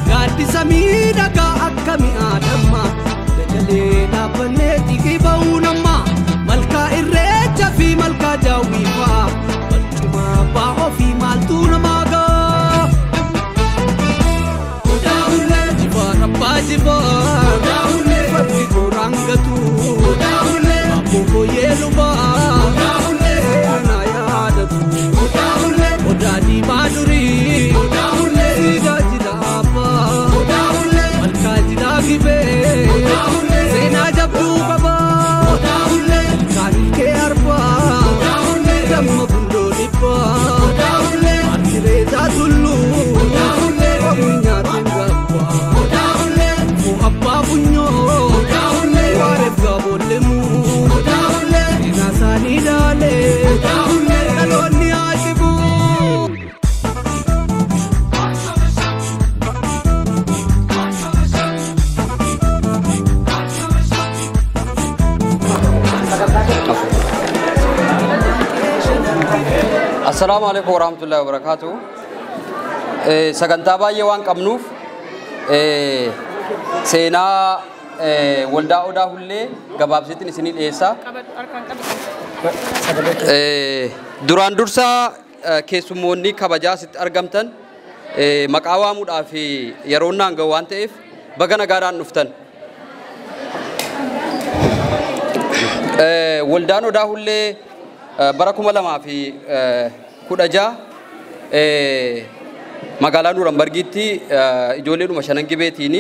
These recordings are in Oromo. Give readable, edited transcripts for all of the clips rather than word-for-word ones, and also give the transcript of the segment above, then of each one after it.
Gaaddisa miidhagaa akka mi'a dammaa. Yaabbannee xiqii ba'uu namaa malkaa irreecha fi malkaa jaawwiifaa barcuma abbaa ofii maaltu namaa gaa. Odaawulee jibaa rabbaa jibaa odaawulee fardi kooraan gatu odaawulee abboo yeelubaa odaawulee seenaa yaadatu odaawulee odaa diimaa durii odaawulee siidaa jira abbaa odaawulee malkaa jira gibee odaawulee seenaa jabduu qabaa odaawulee kaanilkee arbaa odaawulee damma gundoo dhibbaa odaawulee maatireetaa tulluu odaawulee omunyaatu gabbaa odaawulee abbaa funyoo odaawulee waareef gaaboollemuu odaawulee seenaa isaanii ilaalee odaawulee dhaloonni haasibuu. Assalaamu alaikum warahmatullahi wabarakatuh. Sagantaa baay'ee waan qabnuuf seenaa waldaa Odaa Hullee gabaabsiitiin isinii dhiyeessa. Duraan dursaa keessummoonni kabajaa asitti argamtan maqaa waamuudhaaf yeroon naan gahu waan ta'eef baga nagaadhaan dhuftan. Waldaan Odaa Hullee bara 2016 magaalaa Nuurambargiitti ijoolleedhuma shanan gibeetiin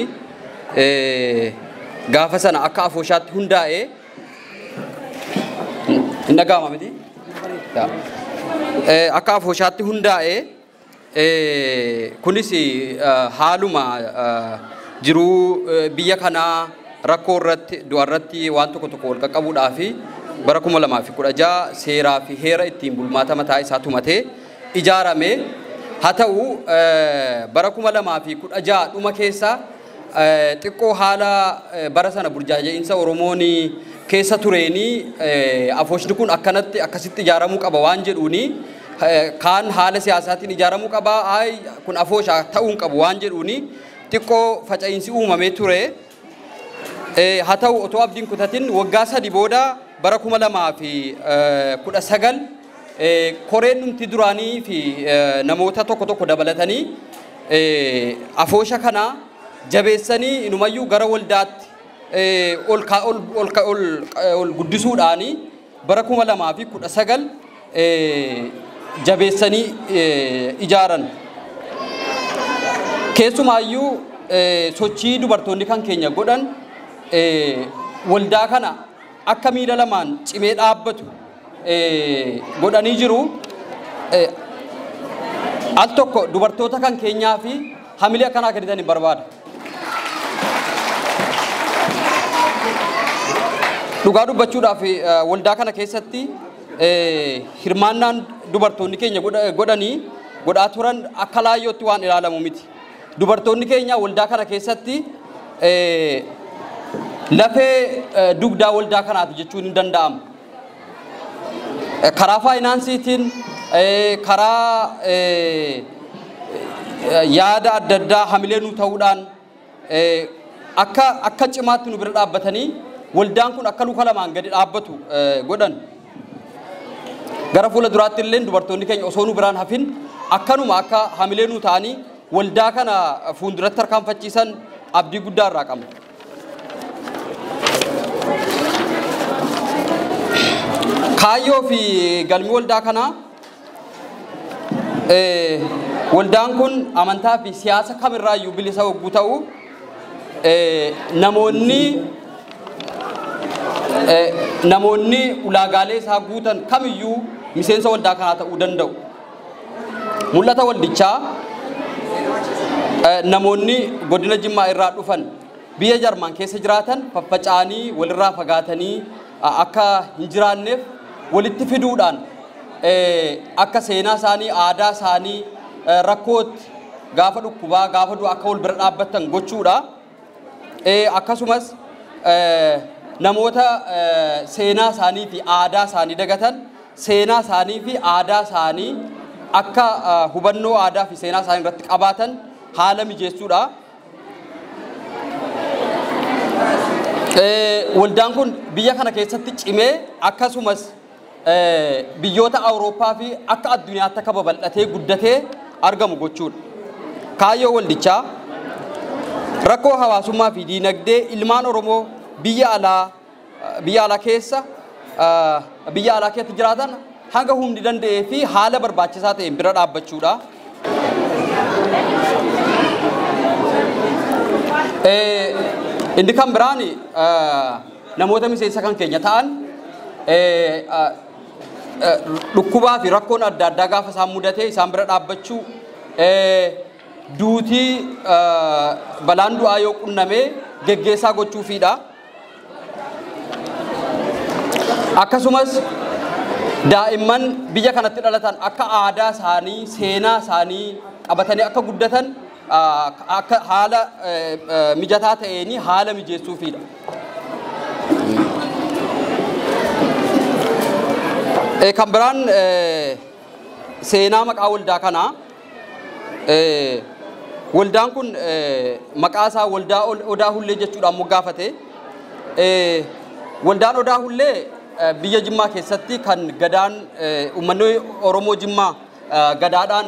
gaafa sana akka afooshaatti hundaa'ee hin dhaga'ama miti? Akka afooshaatti hundaa'ee kunis haaluma jiruu biyya kanaa rakkoo irratti du'a irratti waan tokko tokko wal qaqqabuudhaa fi bara 2016 seeraa fi heera ittiin bulmaata mataa isaa tumatee ijaarame. Haa ta'u bara 2016 dhuma keessa xiqqoo haala bara sana burjaaja'iinsa Oromoon keessa tureenii afooshni kun akkanatti akkasitti ijaaramuu qaba waan jedhuuni kaan haala siyaasaatiin ijaaramuu qaba kun afoosha ta'uu hin qabu waan jedhuuni xiqqoo faca'iinsi uumamee ture. Haa ta'u otoo abdiin kutatin waggaa 3 booda bara 2019 koreen dhumti duraanii fi namoota tokko tokko dabalatanii afoosha kana jabeessanii inumayyuu gara waldaatti ol guddisuudhaanii bara 2019 jabeessanii ijaaran. Keessumaayyuu sochii dubartoonni kan keenya godhan waldaa kana akka miila lamaan cimee dhaabbatu godhanii jiru. Al tokko dubartoota kan keenyaa fi hamilee akkanaa kennitan hin barbaada. Dhugaa dubbachuudhaaf waldaa kana keessatti hirmaannaan dubartoonni keenya godhanii godhaa turan akka laayyootti waan ilaalamu miti. Dubartoonni keenya waldaa kana keessatti lafee dugdaa waldaa kanaati jechuun hin danda'amu. Karaa faayinaansiitiin karaa yaada adda addaa hamilee nu ta'uudhaan akka cimaatti nu bira dhaabbatanii waldaan kun akka luka lamaan gadi dhaabbatu godhan. Gara fuula duraatti illee dubartoonni keenya osoo nu biraan hafin akkanuma akka hamilee nu ta'anii waldaa kana fuulduratti tarkaanfachiisan abdii guddaa irraa qabna. Kaayyoo fi galmi waldaa kanaa waldaan kun amantaa fi siyaasa kamirraayyuu bilisa hogguu ta'u namoonni ulaagaalee isaa guutan kamiyyuu miseensa waldaa kanaa ta'uu danda'u. Mul'ata waldichaa namoonni godina Jimmaa irraa dhufan biyya Jarman keessa jiraatan faffaca'anii walirraa fagaatanii akka hin jiraanneef walitti fiduudhaan akka seenaa isaanii aadaa isaanii rakkootti gaafa dhukkubaa gaafa du'a akka wal bira dhaabbatan gochuudha. Akkasumas namoota seenaa isaanii fi aadaa isaanii dagatan seenaa isaanii fi aadaa isaanii akka hubannoo aadaa fi seenaa isaanii irratti qabaatan haala mijeessuudha. Waldaan kun biyya kana keessatti cimee akkasumas biyyoota Awurooppaa fi akka addunyaatti akka babal'atee guddatee argamu gochuudha. Kaayyoo waldichaa rakkoo hawaasummaa fi diinagdee ilmaan Oromoo biyya alaa keessa jiraatan hanga humni danda'ee fi haala barbaachisaa ta'een bira dhaabbachuudha. Inni kan biraan namoota miseensa kan keenya ta'an dhukkubaa fi rakkoon adda addaa gaafa isaan mudate isaan bira dhaabbachuu, duutii balaan du'aa yoo qunname geggeessaa gochuufiidha. Akkasumas daa'imman biyya kanatti dhalatan akka aadaa isaanii, seenaa isaanii qabatanii akka guddatan akka haala mijataa ta'een haala mijeessuufiidha. Kan biraan seenaa maqaa waldaa kanaa waldaan kun maqaa isaa waldaa Odaa Hullee jechuudhaan moggaafate. Waldaan Odaa Hullee biyya Jimmaa keessatti kan gadaan uummanni Oromoo Jimmaa gadaadhaan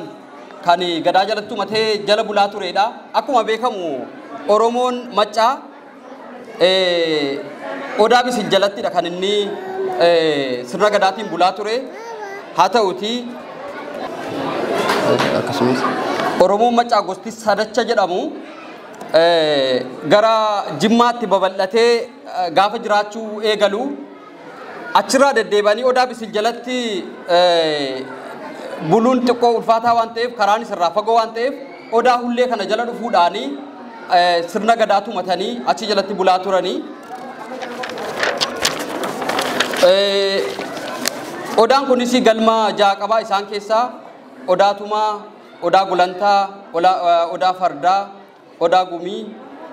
kan gadaa jalatti uummatee jala bulaa turedha. Akkuma beekamu Oromoon Maccaa Odaa Bisil jalattidha kan inni sirna gadaatiin bulaa ture. Haa ta'utii akkasumas Oromoon Maccaa gosti Sadacha jedhamu gara Jimmaatti babal'atee gaafa jiraachuu eegalu achirraa deddeebi'anii Odaa Bisil jalatti buluun xiqqoo ulfaataa waan ta'eef karaan isirraa fagoo waan ta'eef Odaa Hullee kana jala dhufuudhaanii sirna gadaa tumatanii achi jalatti bulaa turanii. Odaan kunis galma ja'a qabaa. Isaan keessaa Odaa Tumaa, Odaa Gulantaa, Odaa Fardaa, Odaa Gumii,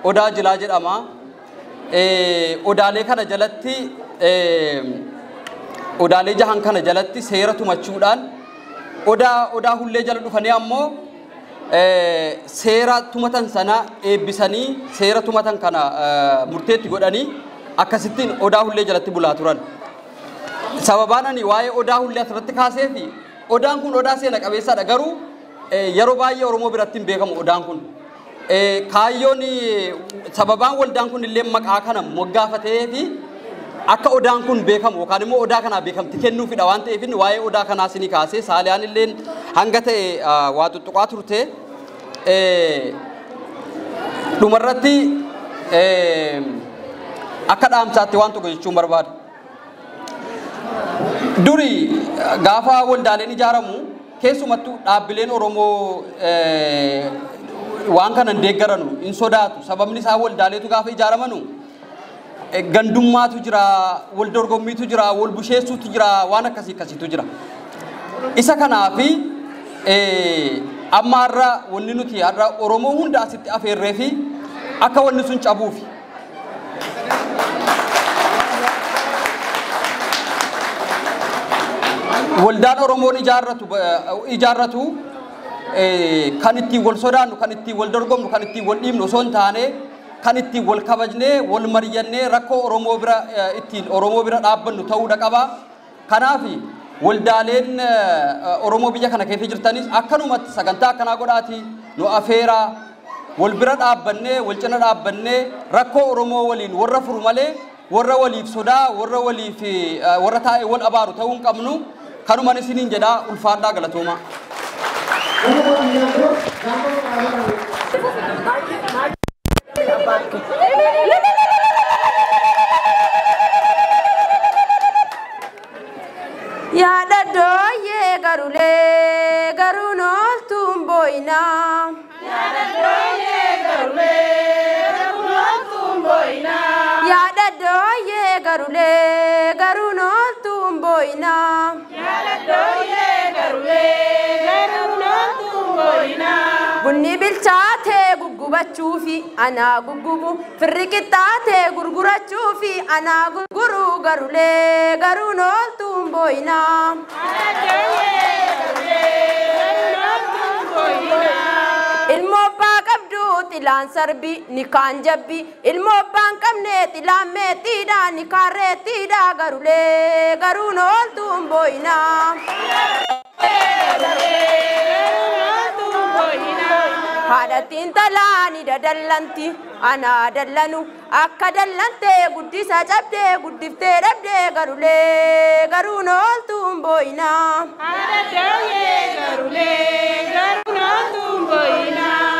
Odaa Jilaa jedhama. Odaalee kana jalatti odaalee jahan kana jalatti seera tumachuudhaan Odaa Hullee jala dhufanii ammoo seera tumatan sana eebbisanii seera tumatan kana murteetti godhanii akkasittiin Odaa Hullee jalatti bulaa turan. Sababaan ani waa'ee Odaa Hullee asirratti kaasee fi odaan kun odaa seena qabeessaadha, garuu yeroo baay'ee Oromoo biratti hin beekamu odaan kun. Kaayyoon sababaan waldaan kun illee maqaa kana moggaafatee fi akka odaan kun beekamu yookaan immoo odaa kanaa beekamti kennuufidha waan ta'eef inni waa'ee odaa kanaa isinii kaasee Saaliyaan illee hanga ta'e waa tuttuqaa turte. Dhumarratti akka dhaamsaatti waan tokko jechuun barbaada. Duri gaafa waldaaleen ijaaramu keessumattuu dhaabbileen Oromoo waan kana hin deeggaranu, hin sodaatu. Sababni isaa waldaaleetu gaafa ijaaramanu gandummaatu jira, wal dorgommiitu jira, wal busheessuutu jira, waan akkasii akkasiitu jira. Isa kanaafi amma har'a wanni nuti har'a Oromoo hunda asitti afeerree fi akka wanni sun cabuufi. Waldaan Oromoon ijaarratu kan ittiin wal sodaannu, kan ittiin wal dorgomnu, kan ittiin wal dhiibnu osoo hin taane kan ittiin wal kabajnee, wal mari'annee rakkoo Oromoo bira ittiin Oromoo bira dhaabbannu ta'uudha qaba. Kanaaf waldaaleen Oromoo biyya kana keessa jirtanis akkanumatti sagantaa akkanaa godhaati nu afeeraa wal bira dhaabbannee, wal cina dhaabbannee rakkoo Oromoo waliin warra furu malee warra waliif sodaa, warra waliif warra taa'ee wal abaaru ta'uu hin qabnu. Kanumaan isiniin jedhaa, ulfaadhaa, galatoomaa. Yaada dooyyee garulee garuun ooltuun boo'inaa. Yaada dooyyee garulee garuun ooltuun boo'inaa. Yaada dooyyee garulee garuun ooltuun boo'inaa. Yaada dooyyee garulee garuun ooltuun boo'inaa. Bunni bilchaatee guggubachuufi anaa guggubu, firri qixxaatee gurgurachuufi anaa gurguru garulee garuun ooltuun boo'inaa. Ilmoo abbaa qabdu xilaan sarbi ni kaan jabbi ilmoo abbaan qabne xilaan meexxiidha ni kaan reettiidha garulee garuun ooltuun boo'inaa. Haadhattiin talaa ni dadallanti anaa dallanu akka dallantee guddisa cabdee guddiftee dhabdee garulee garuun ooltuun boo'inaa.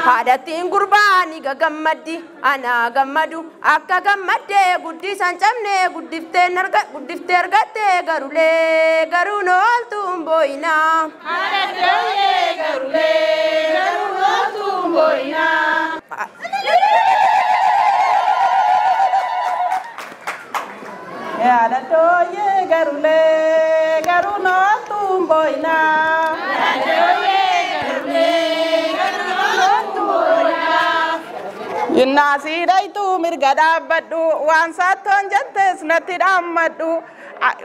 Haadhattiin gurbaa ni gagammaddi anaa gammadu akka gammaddee guddisan cabnee guddiftee argattee garulee garuun ooltuun boo'inaa. Yaadadooyee garulee garuun ooltuun boo'inaa. Yinnaasiidhaytu mirga dhaabbadhu waan saattoon jettees natti dhaammadhu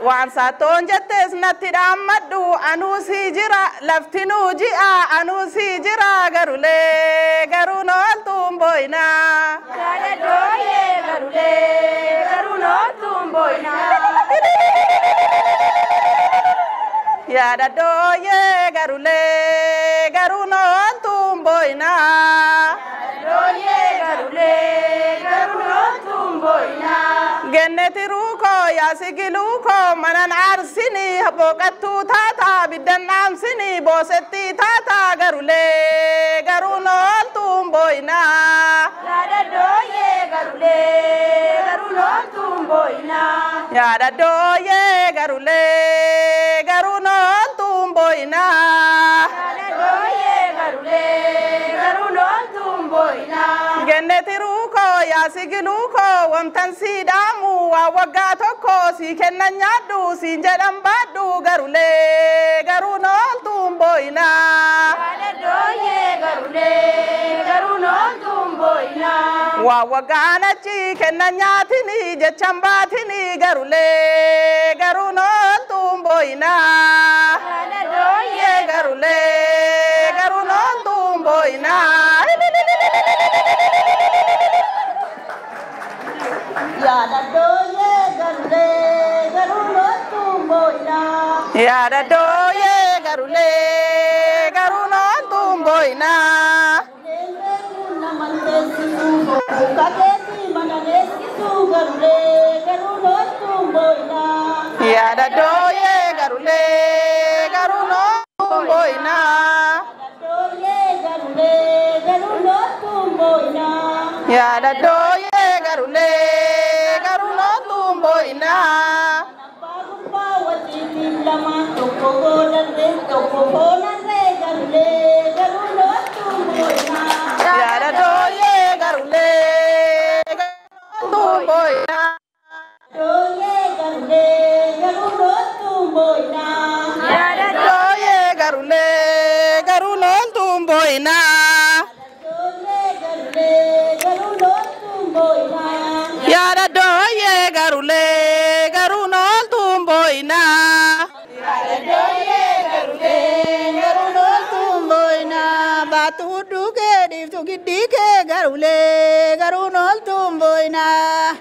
waan saattoon jettees natti dhaammadhu anuu sii jira laftinuu ji'a anuu sii jira garulee garuun ooltuun boo'inaa. Yaadadooyee garulee garuun ooltuun boo'inaa. Yaadadooyee garulee garuun ooltuun boo'inaa. Genneti ruukoo yaasigiluu koo manan aarsinii booqattuu taataa biddan dhaamsinii boosettii taataa garulee garuun ooltuun boo'inaa. Yaadadooyee garulee garuun ooltuun boo'inaa. Yaadadooyee garulee garuun ooltuun boo'inaa. Yaadadooyee garulee garuun ooltuun boo'inaa. Genneti ruukoo yaasigiluu koo wamtan sii dhaamu waa waggaa tokko sii kennan nyaadhu siin jedhan baadhu garulee garuun ooltuun boo'inaa. Yaadadooyee garulee garuun ooltuun boo'inaa. Waa waggaan achi kennan nyaatinii jechan baatinii garulee garuun ooltuun boo'inaa. Yaadadooyee Garulee garuun ooltuun boo'inaa. Yaadadooyee garulee garuun ooltuun boo'inaa. Yaadadooyee garulee garuun ooltuun boo'inaa. Deemee kun naman teessisuu muka keetii mana leessisuu garulee garuun ooltuun boo'inaa. Yaadadooyee garulee garuun ooltuun boo'inaa. Yaadadooyee garulee garuun ooltuun boo'inaa. Yaadadooyee garulee garuun ooltuun boo'inaa. Abbaa gurbaa wajjin lama tokko goodarree tokko foonarree garulee garuun ooltuun boo'inaa. Yaadadooyee garulee garuun ooltuun boo'inaa. Dooyee garulee garuun ooltuun boo'inaa. Yaadadooyee garulee garuun ooltuun boo'inaa. Dooyee garulee garuun ooltuun boo'inaa. Yaadadooyee garulee garuun ooltuun boo'inaa. Dooyee garulee Garuun ooltuun boo'inaa. Baattu hudduu kee dhiiftu giddii kee garulee garuun ooltuun boo'inaa.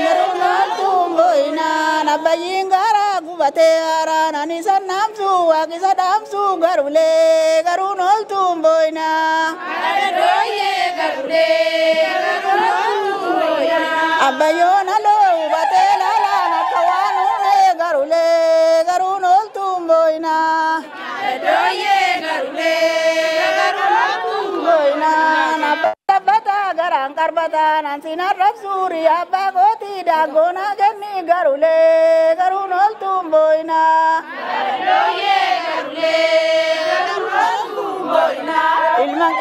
Garuun ooltuun boo'inaa. Nabbayyiin garaa gubatee haaraan ani isa dhaamsu waaqisa dhaamsu garulee garuun ooltuun boo'inaa. Abbayyoon halluu hubatee laalaan akka waan uumee garulee garuun ooltuun boo'inaa. Boo'inaa garaan qarbataa nansi narrabsuuri abbaa kootii daangoonaa kenni garulee garuun ooltuun boo'inaa. Ilmaan.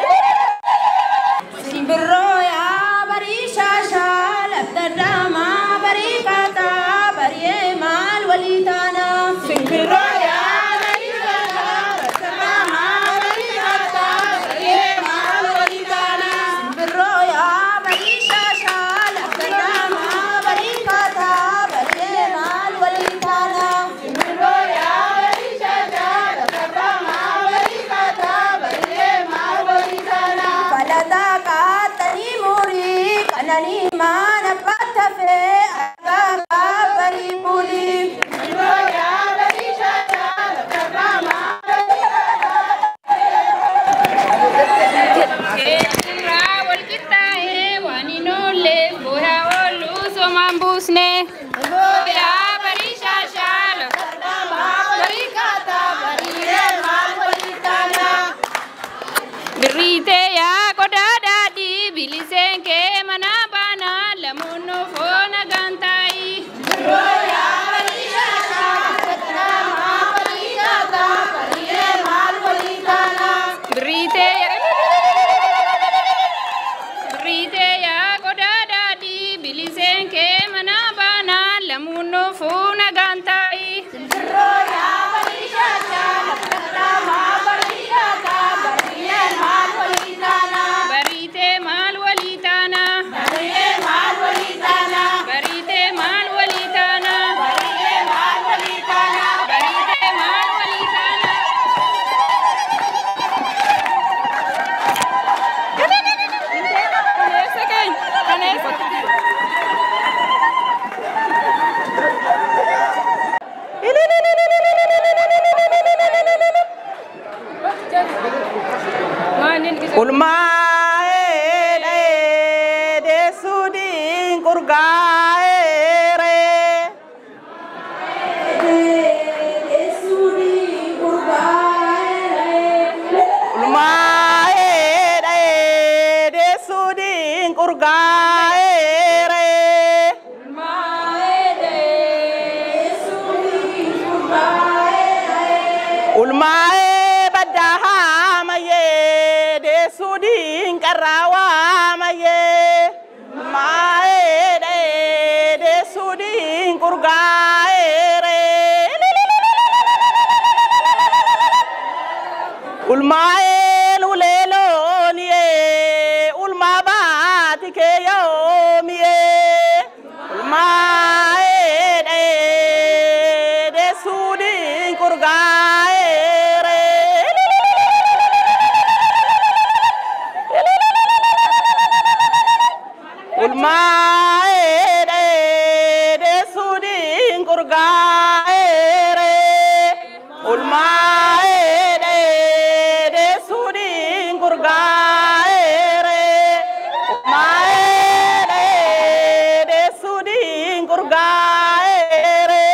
Simbirroo yaa barii shaashaa lafta daamaa barii kaataa barii maal walii taanaa. Simbirroo yaa barii shaashaa lafta daamaa barii kaataa barii maal walii taanaa. Simbirroo yaa barii shaashaa lafta daamaa barii kaataa barii maal walii taanaa. Simbirroo yaa barii shaashaa lafta daamaa barii kaataa barii maal walii taanaa. Anani mana patafe agama bari buli. Birite ya kodada di bilisenke manabana lamuno fona gantai. Birite ya kodada di bilisenke manabana lamuno fona gantai. Ulmaa'ee baddaa haamayyee deessuu diinqarraa waamayyee ulmaa'ee dha'ee deessuu diinqurgaa'eeree ulmaa'ee lulee looniyee ulmaa baati kee yoomiyee ulmaa'ee dha'ee deessuu diinqurgaa'eeree. Ulmaa'ee dha'ee deessuu diinqurgaa'eeree. Ulmaa'ee dha'ee deessuu diinqurgaa'eeree. Ulmaa'ee dha'ee deessuu diinqurgaa'eeree.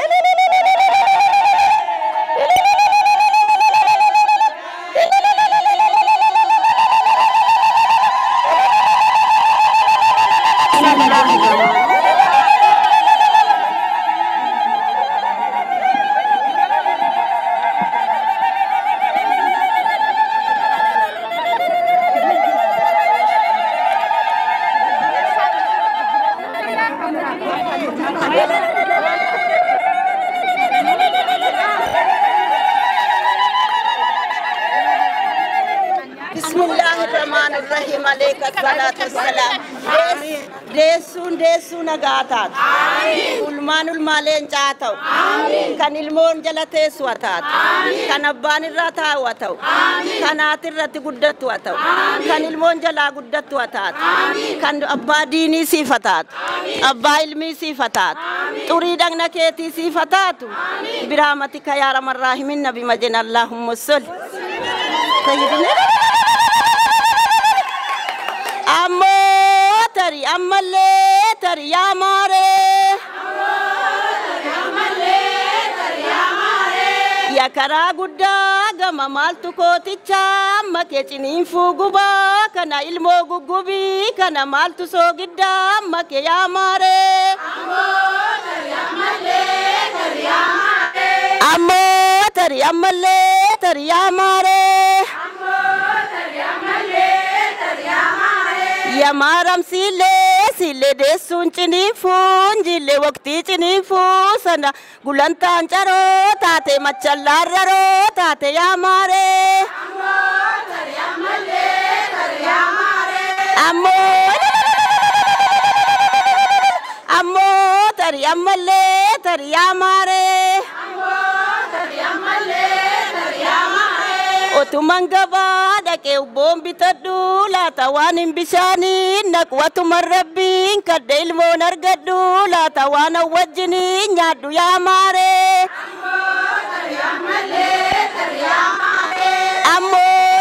Bismillahirrahmanirrahim. Alayka salatu wassalam. Deessuun deessuu nagaa taatu. Ulmaan ulmaa leencaa ta'u. Kan ilmoon jala teessu haa taatu. Kan abbaan irraa taa'u haa ta'u. Kan haati irratti guddattu haa ta'u. Kan ilmoon jalaa guddattu haa taatu. Kan abbaa diinii siif haa taatu. Abbaa ilmii siif haa taatu. Xurii dhagna keetii siif haa taatu. Birahmatika yaa arhamar raahimin nabi majeen Allahumma solli. Ammoo tari ammallee tari yaa maaree. Yaa karaa guddaa gama maaltu kooticha amma kee ciniinfuu gubaa kana ilmoo guggubii kana maaltu soogiddaa amma kee yaa maaree. Ammoo tari ammallee tari yaa maaree. Yamaaram siilee siilee deessuun ciniinfuun jillee waqtii ciniinfuu sana gulantaan caroo taate machallaan raroo taate yaa maaree. Ammoo tari ammallee tari yaa maaree. Otuman gabaa dhaqee ubboon bitadhu laata waan hin bishaaniin naqu watuman rabbiin kadhe ilmoon argadhu laata waan wajjiniin nyaadhu yaa maaree. Ammoo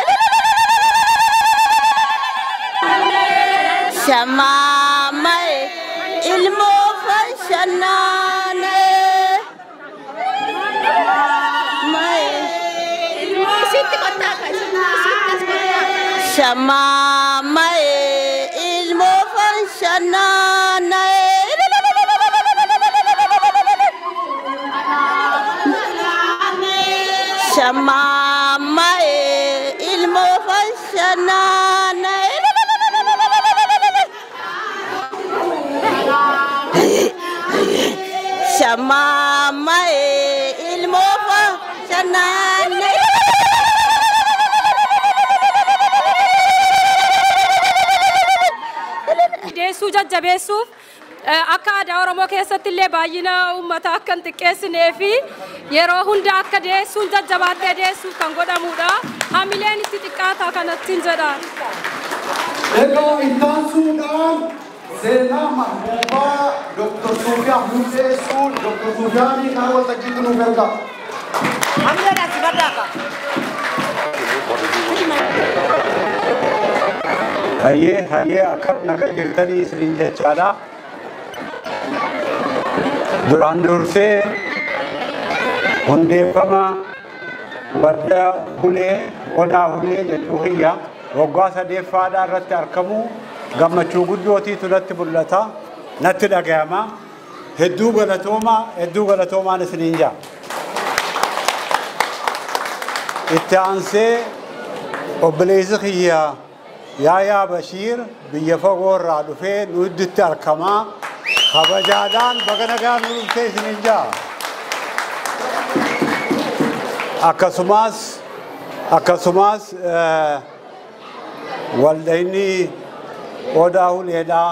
shamaamae ilmoo fashannaane. Shamaamae ilmoo fashannaane. Shamaamae ilmoo fashannaane. Shamaamae ilmoo fashannaane. Deessuu jajjabeessuuf akka aadaa Oromoo keessatti illee baay'ina uummataa akka hin xiqqeessinee fi yeroo hunda akka deessuun jajjabaattee deessuuf kan godhamudha. Hamileen itti xiqqaataa kanattiin jedha. Egaa ittaansuudhaan seenaa mahbuubaa Dr. Suufiyaa Hundeessuun Dr. Suufiyaanii kan waltajjiitti nuuf erga. Hayyee hayyee akkam naga jirtanii isiniin jechaadha. Duraan dursee hundeeffama warra hulee odaa hulee jechuu kiyya waggaa sadeeffaadhaa irratti argamu gammachuu guddootiitu natti mul'ata natti dhagayama hedduu galatoomaa hedduu galatoomaan isiniin jaa. Itti aansee obboleessi kiyya Yaayaa Bashiir biyya fagoo irraa dhufee nu idditti argamaa kabajaadhaan baga nagaan nu dhuftee isiniin jaa. Akkasumas waldayni odaa huleedhaa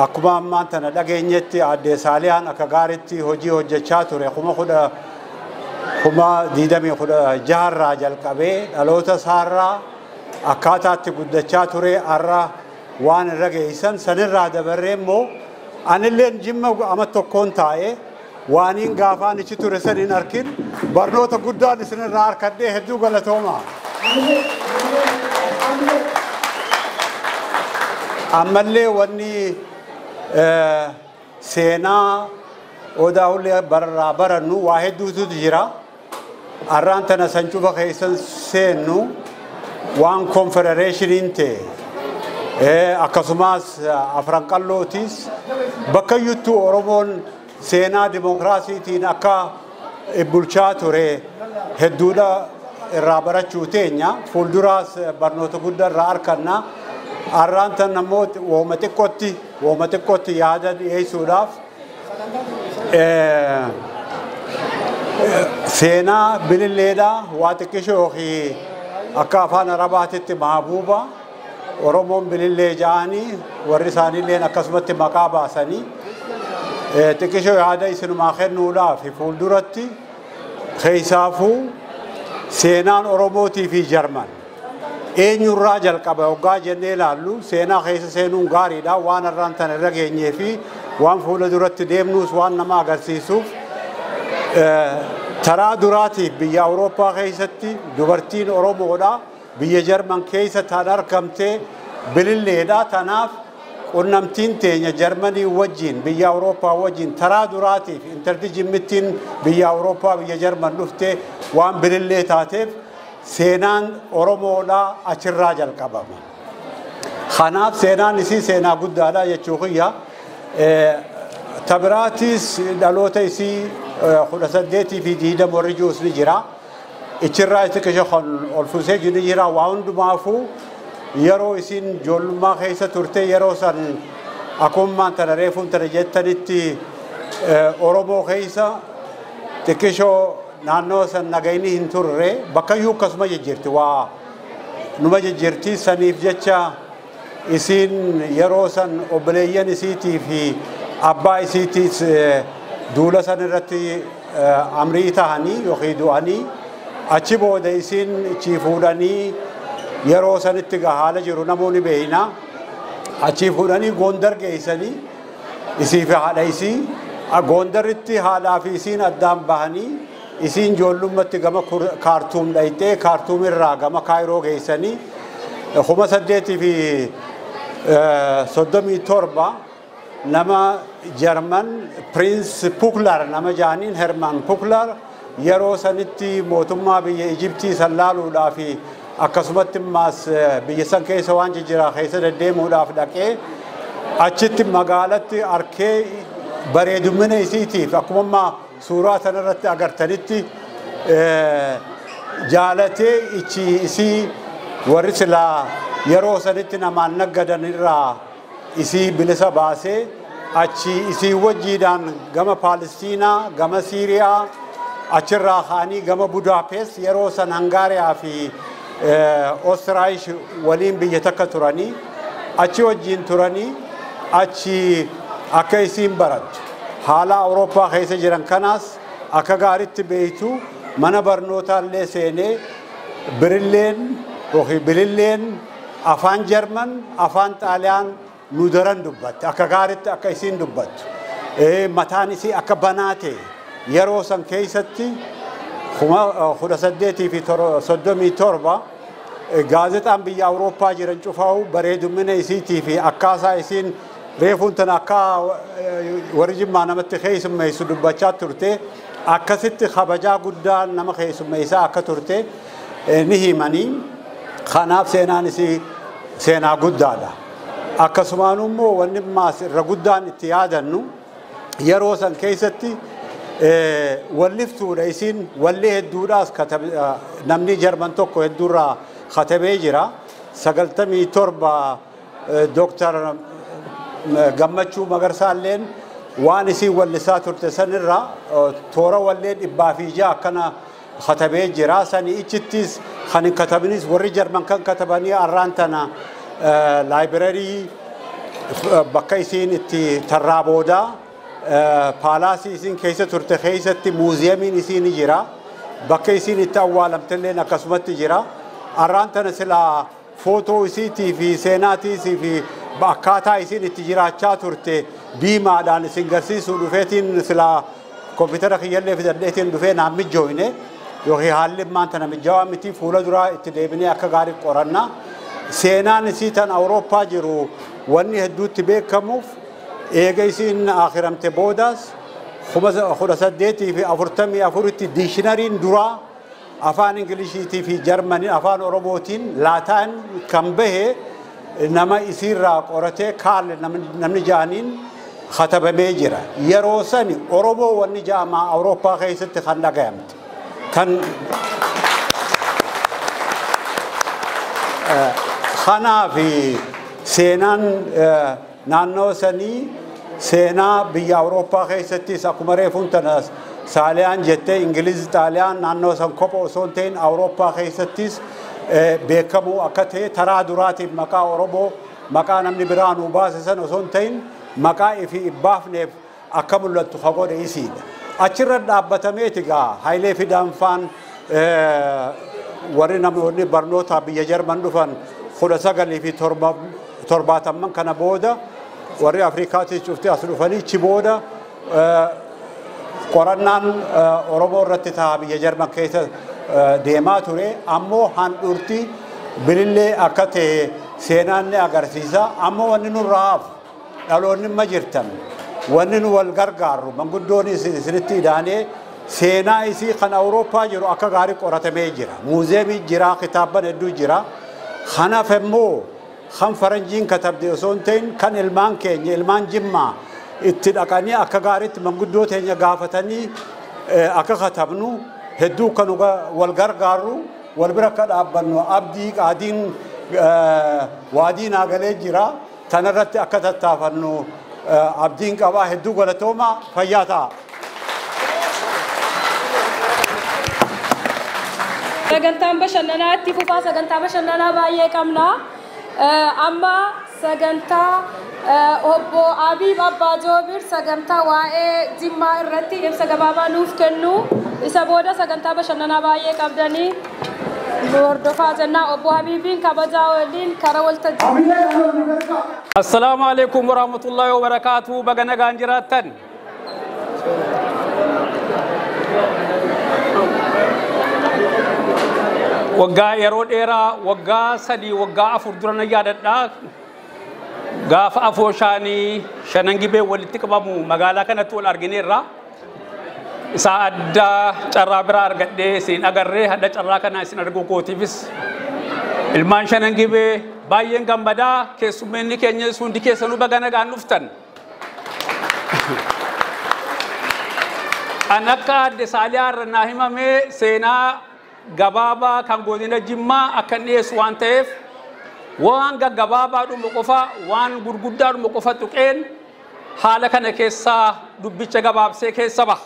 akkuma ammaan tana dhageenyetti aadde Saaliyaan akka gaariitti hojii hojjechaa ture 2016 irraa jalqabee dhaloota isaarraa akkaataatti guddachaa ture har'a waan irra geessan sanirraa dabarree immoo anilleen jimma ama tokkoon taa'ee waaniin gaafaan ichi ture san hin arkin barnoota guddaan isinirraa harkadhee hedduu galatooma. Ammallee wanni seenaa odaa hulee barraa barannu waa hedduutu jira. Har'aan tana san cufa keessan seennu waan konfedereeshiniin ta'e akkasumas afran qallootis bakka iyyuttuu Oromoon seenaa dimookiraasiitiin akka bulchaa ture hedduudha irraa barachuu teenya fuulduraas barnoota guddaa irraa arganna. Har'aan tan ammoo wooma xiqqootti yaada dhiyeessuudhaaf seenaa bililleedhaa waa xiqqishoo yookiin akka afaan Arabaatitti maabuuba Oromoon bilillee ja'anii warri isaaniilleen akkasumatti maqaa baasanii xiqqishoo yaada isinumaa kennuudhaaf fuulduratti keessaafuu seenaan Oromootii fi Jarman eenyurraa jalqaba hoggaa jennee ilaallu seenaa keessa seenuun gaariidha waan har'aan tana irra geenyee fi waan fuula duratti deemnuus waan nama agarsiisuuf taraa duraatiif biyya Awurooppaa keessatti dubartiin Oromoodha biyya Jarman keessa tan argamte bililleedha tanaaf qunnamtiin teenya Jarmanii wajjin biyya Awurooppaa wajjin taraa duraatiif intalli jimmittiin biyya Awurooppaa biyya Jarman dhufte waan bilillee taateef seenaan Oromoodha achirraa jalqabama. Kanaaf seenaan isii seenaa guddaadha jechuu kiyya. Tabiraatis dhaloota isii 18 fi 20 warri jirus ni jira. Ichirraa itti qisha kan ol fuusee jiru jira waa hundumaafuu yeroo isin ijoollummaa keessa turte yeroo san akkummaan tana reefuun tana jettanitti Oromoo keessa xiqqishoo naannoo san nagayni hin turre bakka iyyuu akkasuma jijjiirti waa numa jijjiirti saniif jecha isin yeroo san obboleeyyan isiitii fi abbaa isiitiis duula san irratti amrii tahanii yookiin du'anii Achi booda isiin ichi fuudhanii yeroo sanitti haala jiru namoonni beeyna. Achi fuudhanii Gondar geessanii isii fi haadha isii Gondaritti haadhaa fi isiin addaan bahanii isiin ijoollummaatti gama Kaartuum dhayitee Kaartuum irraa gama Kaayiroo geessanii 1837 nama Jarman Prince Puklar nama jaaniin Herman Puklar yeroo sanitti mootummaa biyya Ijiptii san laaluudhaa fi akkasumatti immaas biyya san keessa waan jijjiiraa keessa deddeemuudhaaf dhaqee achitti magaalatti arkee bareedumina isiitiif akkuma ammaa suuraa sanarratti agartanitti jaalatee ichi isii warri silaa yeroo sanitti namaan naggadan irraa isii bilisa baasee achi isii wajjiidhaan gama Paalistiinaa gama Siiriyaa achirraa ka'anii gama Budaapest yeroo san Hangaariyaa fi Oostiraayis waliin biyya takka turanii achi wajjiin turanii achi akka isiin barattu haala Awurooppaa keessa jiran kanaas akka gaariitti beektu mana barnootaallee seenee birilleen yookiin bililleen afaan Jarman afaan Xaaliyaan nu daran dubbatte akka gaariitti akka isiin dubbattu mataan isii akka banaa ta'e yeroo san keessatti 1837 gaazexaan biyya Awurooppaa jiran cufaa'u bareedumina isiitii fi akkaataa isiin reefuun tana akka warri Jimmaa namatti keessummeessu dubbachaa turte akkasitti kabajaa guddaa nama keessummeessaa akka turte ni himanii kanaaf seenaan isii seenaa guddaadha. Akkasumaan immoo wanni maas irra guddaan itti yaadannu yeroo san keessatti walliftuudha isiin walli hedduudhaas namni Jarman tokko hedduurraa katabee jira. 97 Dooktar Gammachuu Magarsaalleen waan isiin wallisaa turte sanirraa toora wallee 106 akkana katabee jira. Sani ichittis kan hin katabinis warri Jarman kan katabanii arraan tana laayibireerii bakka isiin itti tarraa boodaa paalaasii isiin keessa turte keessatti muuziyamiin isiin jira. Bakka isiin itti awwaalamtelleen akkasumatti jira. Arraan tana silaa footoo isiitii fi seenaatii fi akkaataa isiin itti jiraachaa turte diimaadhaan isin garsiisuu dhufeetiin silaa kompiitara kiyyallee fidadheetiin dhufee naan mijjooyne yookiin haalli ammaan tana mijaawaa miti fuula duraa itti deebinee akka gaarii qoranna. Seenaan isii tan Awurooppaa jiru wanni hedduutti beekamuuf eega isiin akhiramte boodaas 1844tti diishinariin duraa afaan Ingiliishiitii fi Jarmanii afaan Oromootiin laataan kan bahe nama isiirraa qoratee kaal namni ja'aniin katabamee jira. Yeroo sani Oromoo wanni ja'amaa Awurooppaa keessatti kan dhagayamte. Kan kanaaf seenaan naannoo sanii seenaa biyya Awurooppaa keessattis akkuma reefuun tana Saaliyaan jettee Ingiliz Xaaliyaan naannoo san kopha osoo hin ta'in Awurooppaa keessattis beekamuu akka ta'e taraa duraatiif maqaa Oromoo maqaa namni biraa nuu baase san osoo hin ta'in maqaa ifii ibbaafneef akka mul'attu ka godhe isiidha. Achirra dhaabbatameeti gaa Hayilee Fidaanfaan warri namoonni barnoota biyya Jarman dhufan 1970 kana booda warri Afrikaatis cuftee as dhufanii achi booda qorannaan Oromoo irratti ta'a biyya Jarman keessa deemaa ture ammoo handhuurti bilillee akka ta'e seenaan ni agarsiisa ammoo wanni nurraa hafu dhaloonni ma jirtan wanni nu wal gargaarru manguddoon isinitti idaanee seenaa isii kan Awurooppaa jiru akka gaarii qoratamee jira muuzeemii jira kitaabban hedduu jira kanaaf immoo kan faranjiin katabde osoo hin ta'in kan ilmaan keenya ilmaan Jimmaa itti dhaqanii akka gaariitti manguddoo teenya gaafatanii akka katabnu hedduu kan wal gargaarru wal bira akka dhaabbannu abdii qaadiin waadii naagalee jira tanarratti akka tattaafannu abdiin qabaa hedduu galatooma fayyaa ta'a. Sagantaan bashannanaa itti fufaa sagantaa bashannanaa baay'ee qabna. Amma sagantaa Obbo Abiib Abbaa Joobir sagantaa waa'ee Jimmaa irratti ibsa gabaabaa nuuf kennu. Isa booda sagantaa bashannanaa baay'ee qabdanii nu hordofaa jennaa. Obbo Habiibiin kabajaa waliin karaa waltajjii. Assalaamu alaikum warahmatullahi wabarakatuh. Baga nagaan jiraattan. Waggaa yeroo dheeraa waggaa 3 waggaa 4 dura na yaadadha. Gaafa afooshaanii shanan gibee walitti qabamu magaalaa kanatti wal argineerra. Isa addaa carraa biraa argadhee isin agarree hadda carraa kana isin arguu kootiifis ilmaan shanan gibee baay'een gammadaa keessummeenni keenya hundi keessanuu baga nagaan dhuftan. An akka adde Saaliyaa irra naa himamee seenaa gabaabaa kan godina Jimmaa akka dhiyeessu waan ta'eef waan gaggabaabaa dhumu qofa waan gurguddaa dhumu qofa tuqeen haala kana keessaa dubbicha gabaabsee keessa baha.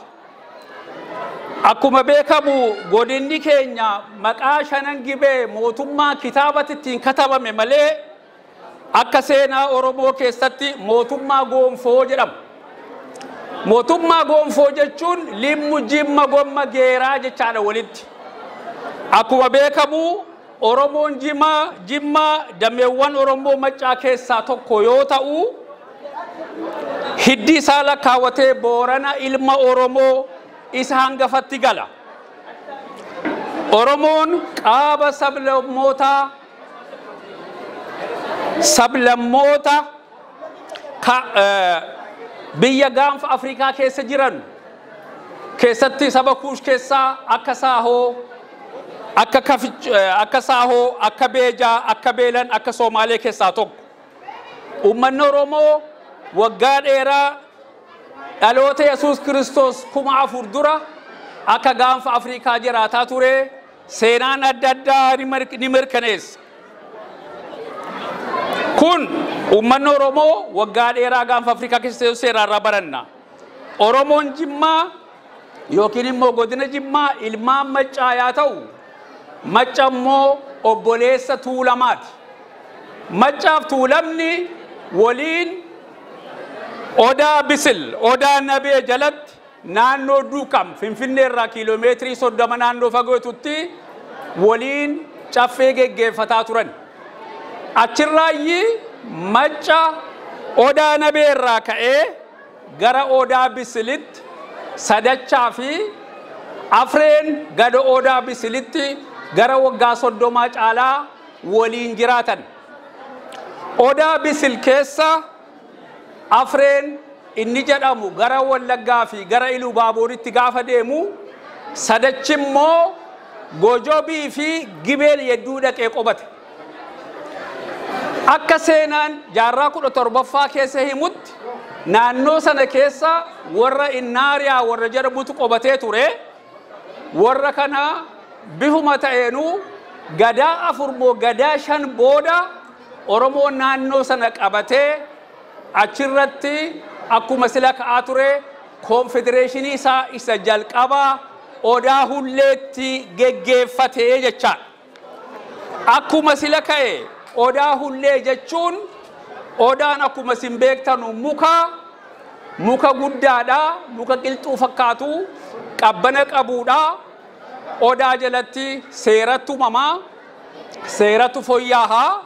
Akkuma beekamu godinni keenya maqaa shanan gibee mootummaa kitaabatti ittiin katabame malee akka seenaa Oromoo keessatti mootummaa gonfoo jedhama. Mootummaa gonfoo jechuun limmu jimma gomma geeraa jechaadha walitti. Akkuma beekamu Oromoon Jimmaa dameewwan Oromoo maccaa keessaa tokko yoo ta'u hiddi isaa lakkaawwatee Boorana ilma Oromoo isa hangafatti gala. Oromoon qaaba sablammoota biyya gaanfa Afrikaa keessa jiran keessatti saba Kuush keessaa akka Saahoo, akka Saahoo, akka Beejaa, akka Beelan, akka Somaalee keessaa tokko. Uummanni Oromoo waggaa dheeraa dhaloota Yesuus Kiristoos 4000 dura akka gaanfa Afrikaa jiraataa ture seenaan adda addaa ni mirkaneessa. Kun uummanni Oromoo waggaa dheeraa gaanfa Afrikaa keessa seeraarraa baranna. Oromoon Jimmaa yookiin immoo godina Jimmaa ilmaan maccaa yaa ta'u macca immoo obboleessa Tuulamaati. Maccaaf Tuulamni waliin Odaa Bisil, Odaa Nabee jalatti naannoo Duukam Finfinnee irraa kiiloomeetirii 30 naannoo fagootutti waliin caffee geggeeffataa turan. Achirraayyii macca Odaa Nabee irraa ka'ee gara Odaa Bisilitti sadachaa fi afreen gada Odaa Bisilitti gara waggaa 30 caalaa waliin jiraatan. Odaa Bisil keessa afreen inni jedhamu gara Wallaggaa fi gara Iluu Baabuuritti gaafa deemu sadachi immoo Gojobii fi Gibeel hedduu dhaqee qobate. Akka seenaan jaarraa 17ffaa keessa himutti naannoo sana keessa warra Innaariyaa warra jedhamutu qobatee ture. Warra kana bifuma ta'eenuu gadaa 4 moo gadaa 5 booda Oromoon naannoo sana qabatee achirratti akkuma sila ka'aa ture koonfedereeshinii isaa isa jalqabaa Odaa Hulleetti geggeeffatee jechaadha. Akkuma sila ka'e Odaa Hullee jechuun odaan akkuma isin beektanu muka guddaadha, muka qilxuu fakkaatu, qabbana qabuudha. Odaa jalatti seerattu uumamaa, seerattu fooyya'aa,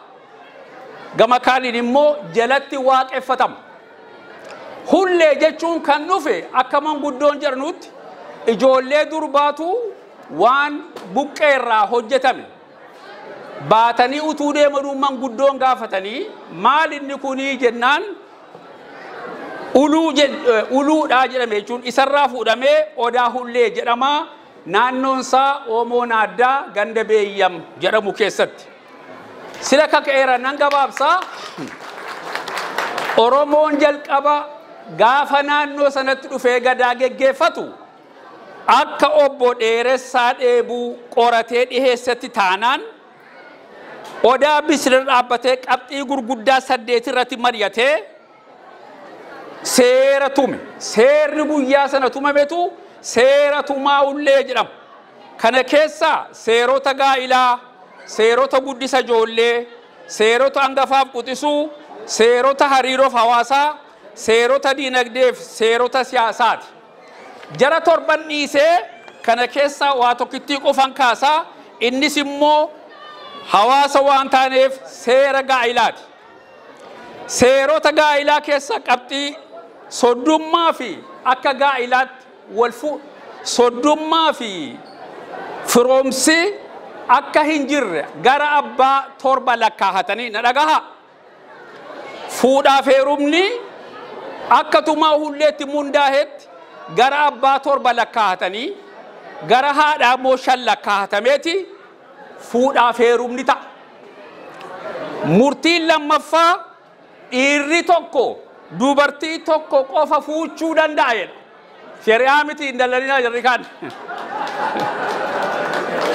gama kaaniin immoo jalatti waaqeffatama. Hullee jechuun kan dhufe akka manguddoon jedhanutti ijoollee durbaatu waan buqqee irraa hojjetame. Baatanii utuu deemanuu manguddoon gaafatanii maal inni kunii jennaan uluudhaa jedhame jechuun isarraa fuudhamee Odaa Hullee jedhama. Naannoon isaa Oomoo Naaddaa ganda Beeyyam jedhamu keessatti. Sila kaka'eera nan gabaabsaa. Oromoon jalqaba gaafa naannoo sanatti dhufee gadaa geggeeffatu akka obbo Dheeressaa Dheebuu qoratee dhiheessatti taanaan Odaa Bisil dhaabbatee qabxii gurguddaa 8 irratti mari'atee seera tume. Seerri guyyaa sana tumametu seera tumaa ullee jedhama. Kana keessa seerota gaa'ilaa, seerota guddisa ijoollee, seerota hangafaaf quxisuu, seerota hariiroof hawaasaa, seerota diinagdeef seerota siyaasaati. Jara torban dhiisee kana keessaa waa tokkittii qofan kaasaa, innis immoo hawaasa waan taaneef seera gaa'ilaati. Seerota gaa'ilaa keessa qabxii soddummaa fi akka gaa'ilaatti wal soddummaa fi firoomsi akka hin jirre gara abbaa torba lakkaa'atanii na dhagaha. Fuudhaaf heerumni akka tumaa hulleetti mundaahetti gara abbaa torba lakkaa'atanii gara haadhaa immoo 5 lakkaa'atameeti fuudhaaf heerumni ta'a. Murtiin lammaffaa dhiirri tokko dubartii tokko qofa fuuchuu danda'a jedha. Shari'aa miti hin dallalinaa jarri kaan.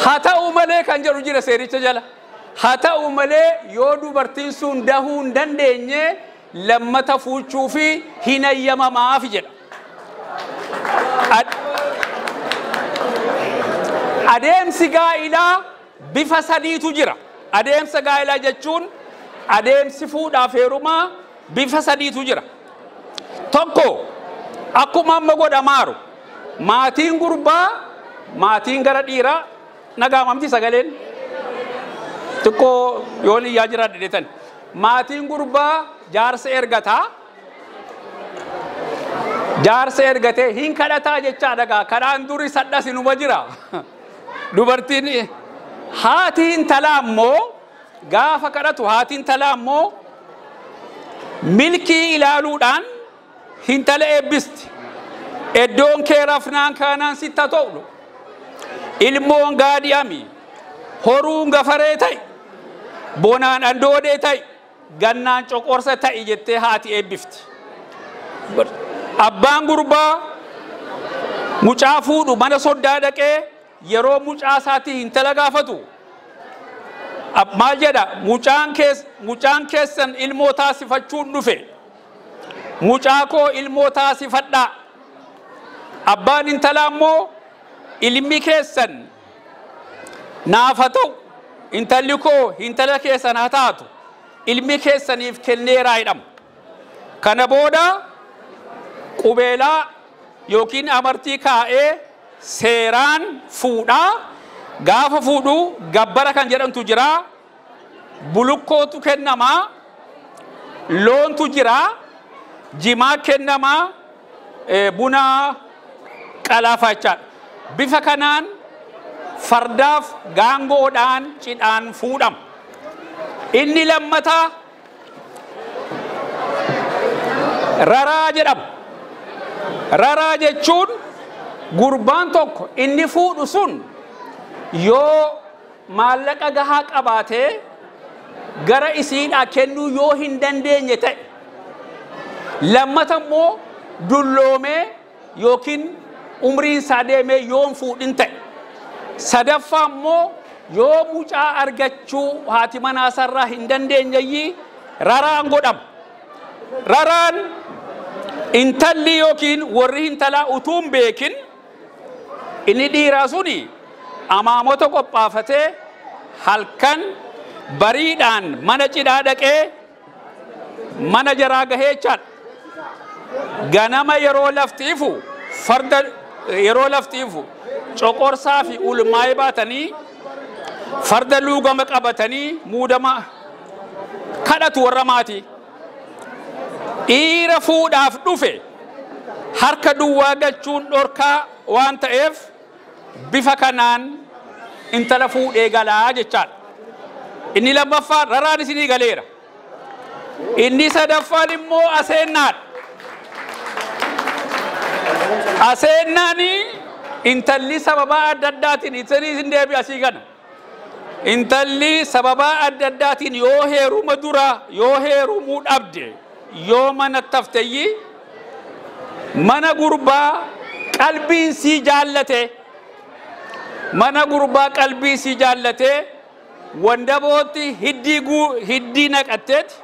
Haa ta'u malee kan jedhu jira seericha jala. Haa ta'u malee yoo dubartiin sun dahuu hin dandeenye lammata fuuchuu fi hin ayyamamaaf jedha. Adeemsi gaa'ilaa bifa sadiitu jira. Adeemsa gaa'ilaa jechuun adeemsi fuudhaaf heerumaa bifa sadiitu jira. Tokko akkuma amma godhamaaru maatiin gurbaa maatiin gara dhiiraa nagaamamti sagaleen xiqqoo yoon iyyaa jira dhedhetan. Maatiin gurbaa jaarsa ergataa. Jaarsa ergatee hin kadhataa jechaa dhagaa kadhaan duri sadhas inuma jira. Dubartiin haati intalaa immoo gaafa kadhatu haati intalaa immoo milkii ilaaluudhaan hintala eebbisti. Iddoon kee rafnaan kaanaan sitta ta'u. Ilmoon gaadi'ami. Horuun gafaree ta'i. Bonaan andoodee ta'i. Gannaan coqorsa ta'i jettee haati eebbifti. Abbaan gurbaa mucaa fuudhu mana soddaa dhaqee yeroo mucaa isaatii hintala gaafatu. Maal jedha? Mucaan keessan ilmoo taasifachuun dhufe. Mucaa koo ilmoo taasifadhaa. Abbaan intalaa immoo ilmi keessan naafa ta'u, intalli koo intala keessan haa taatu, ilmi keessaniif kenneeraa jedhama. Kana booda qubeelaa yookiin amartii kaa'ee seeraan fuudhaa. Gaafa fuudhu gabbara kan jedhamtu jira, bulukkootu kennamaa, loontu jira, jimaa kennamaa, buna qalaafa jechaadha. Bifa kanaan fardaaf gaangoodhaan cidhaan fuudhama. Inni lammataa raraa jedhama. Raraa jechuun gurbaan tokko inni fuudhu sun yoo maallaqa gahaa qabaatee gara isiidhaa kennuu yoo hin dandeenye ta'e, lammata immoo dulloomee yookiin umriin isaa deemee yoo hin fuudhin ta'e, sadaffaa immoo yoo mucaa argachuu haati manaa hin dandeenyeyyii raraan godhama. Raraan intalli yookiin warri intalaa utuu hin beekin inni dhiiraa suni amaamota qophaafatee halkan bariidhaan mana cidhaa dhaqee mana jaraa gahee jechaadha. Ganama yeroo lafti ifu farda yeroo lafti ifu coqorsaa fi ulmaa'ee baatanii farda luugama qabatanii muudama kadhatu warra maatii. Dhiira fuudhaaf dhufe harka duwwaa galchuun dhorkaa waan ta'eef bifa kanaan intala fuudhee galaa jechaadha. Inni lammaffaan raraan isinii galeera. Inni sadaffaan immoo aseennaadha. Aseennaani intalli sababaa adda addaatiin isin deebi'a asii kana. Intalli sababaa adda addaatiin yoo heeruma dura yoo heerumuu dhabde yoo mana tafteeyyi mana gurbaa qalbiin sii jaallate mana gurbaa qalbii sii jaallate wandabootti hiddii naqatteeti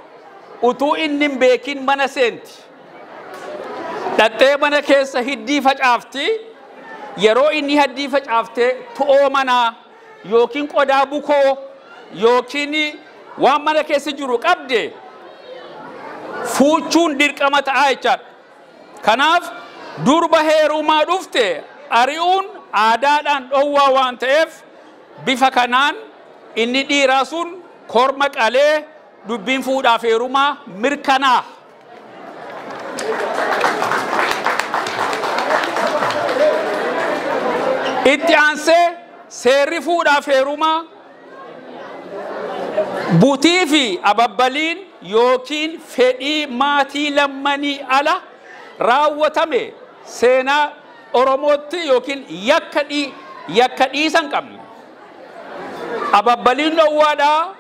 utuu inni hin beekin mana seenti. Dhattee mana keessa hiddii facaafti. Yeroo inni hiddii facaaftee to'oo manaa yookiin qodaa bukoo yookiin waan mana keessa jiru qabde Fuuchuun dirqama ta'aa jechaadha. Kanaaf durba heerumaa dhufte ari'uun aadaadhaan dhowwaa waan ta'eef bifa kanaan inni dhiiraa sun korma qalee dubbiin fuudhaaf heerumaa mirkanaa. Itti aansee seerri fuudhaaf heerumaa butii fi ababbaliin yookiin fedhii maatii lammanii ala raawwatame seenaa Oromootti yookiin yakka dhiisa hin qabne. Ababbaliin dhowwaadhaa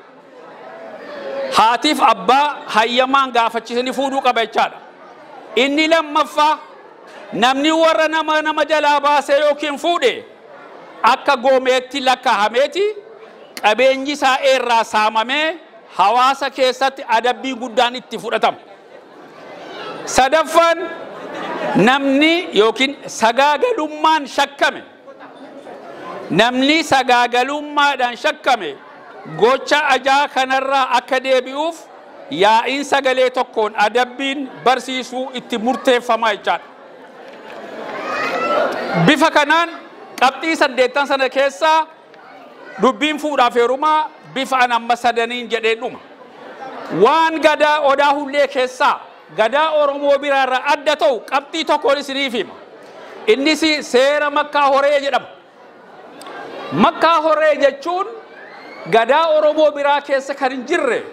haatiif abbaa hayyamaan gaafachisanii fuudhuu qaba jechaadha. Inni lammaffaa namni warra nama jalaa baasee yookiin fuudhe akka goomeetti lakkaa'ameeti qabeenyi isaa irraa saamamee hawaasa keessatti adabbii guddaan itti fudhatama. Sadaffaan namni yookiin sagaagalummaan shakkame namni sagaagalummaadhaan shakkame gocha ajaa kanarraa akka deebi'uuf yaa'iin sagalee tokkoon adabbiin barsiisuu itti murteeffama jechaadha. Bifa kanaan qabxii 8 sana keessaa dubbiin fuudhaaf heerumaa bifa an amma sadaniin jedhee dhuma. Waan gadaa Odaa Hullee keessaa gadaa Oromoo biraarraa adda ta'u qabxii tokkoon isiniif hima. Innis seera Makkaa Horee jedhama. Makkaa Horee jechuun gadaa Oromoo biraa keessa kan hin jirre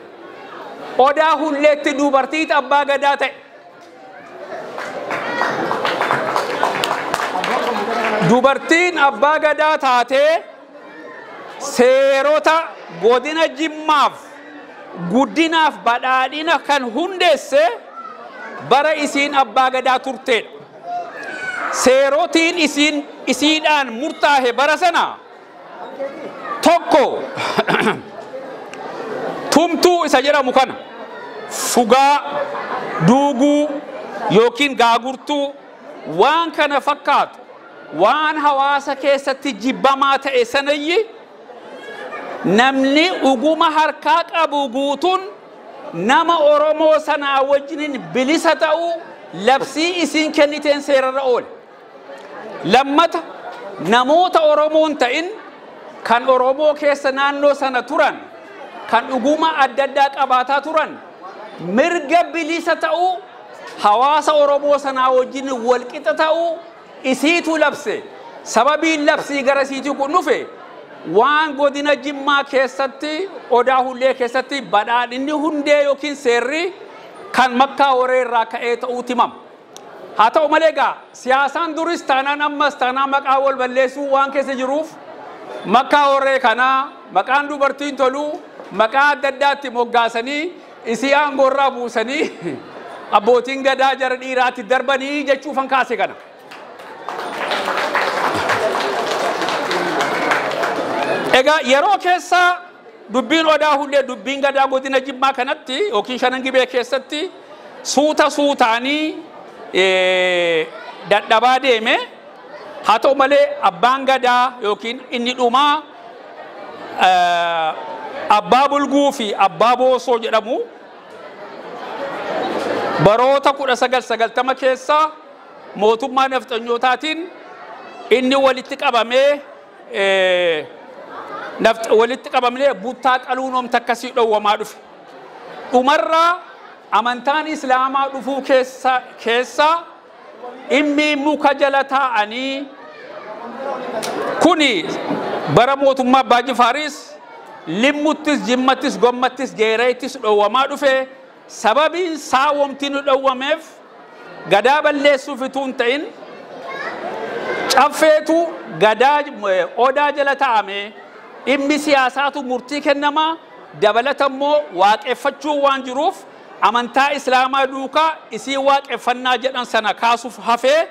Odaa Hulleetti dubartii abbaa gadaa ta'e. Dubartiin abbaa gadaa taatee seerota godina Jimmaaf guddinaaf badhaadhina kan hundeesse bara isiin abbaa gadaa turteedha. Seerotiin isiidhaan murtaahe bara sana tokko tumtuu isa jedhamu kana fugaa duuguu yookiin gaagurtuu waan kana fakkaatu waan hawaasa keessatti jibbamaa ta'e sanayyi namni uguma harkaa qabu guutuun nama Oromoo sanaa wajjiniin bilisa ta'uu labsii isiin kenniteen seerarra oole. Lammata namoota Oromoon ta'in kan Oromoo keessa naannoo sana turan kan dhuguma adda addaa qabaataa turan mirga bilisa ta'uu hawaasa Oromoo sanaa wajjin walqixa ta'uu isiitu labse. Sababiin labsii gara isiitii kun dhufe waan godina Jimmaa keessatti Odaa Hullee keessatti badhaadhinni hundee yookiin seerri kan Makkaa Horee irraa ka'ee ta'uu himama. Haa ta'u malee egaa siyaasaan duris taanaan ammas taanaan maqaa wal balleessuu waan keessa jiruuf Makkaa Horee kanaa maqaan dubartiin toluu maqaa adda addaatti moggaasanii isii aangoorraa buusanii abbootiin gadaa jara dhiiraatti darbanii jechuufan kaase kana. Egaa yeroo keessa dubbiin Odaa Hullee dubbiin gadaa godina Jimmaa kanatti yookiin Shanan Gibee keessatti suuta suutaanii dadhabaa deeme. Haa ta'u malee abbaan gadaa yookiin inni dhumaa abbaa Bulguu fi abbaa Boosoo jedhamu baroota 1990 keessa mootummaa nafxanyootaatiin inni walitti qabamee walitti qabamnee buttaa qaluun oomta akkasii dhowwamaa dhufe. Dhumarraa amantaan Islaamaa dhufuu keessa dhimmi muka jala taa'anii kuni bara mootummaa Abbaa Jifaaris Limmuttis, Jimmattis, Gommattis, Geereettis dhowwamaa dhufe. Sababiin isaa womti nu dhowwameef gadaa balleessuuf utuu hin ta'in caffeetu gadaa odaa jala taa'ame dhimmi siyaasaatu murtii kennamaa dabalata immoo waaqeffachuu waan jiruuf amantaa Islaamaa duukaa isii waaqeffannaa jedhan sana kaasuuf hafee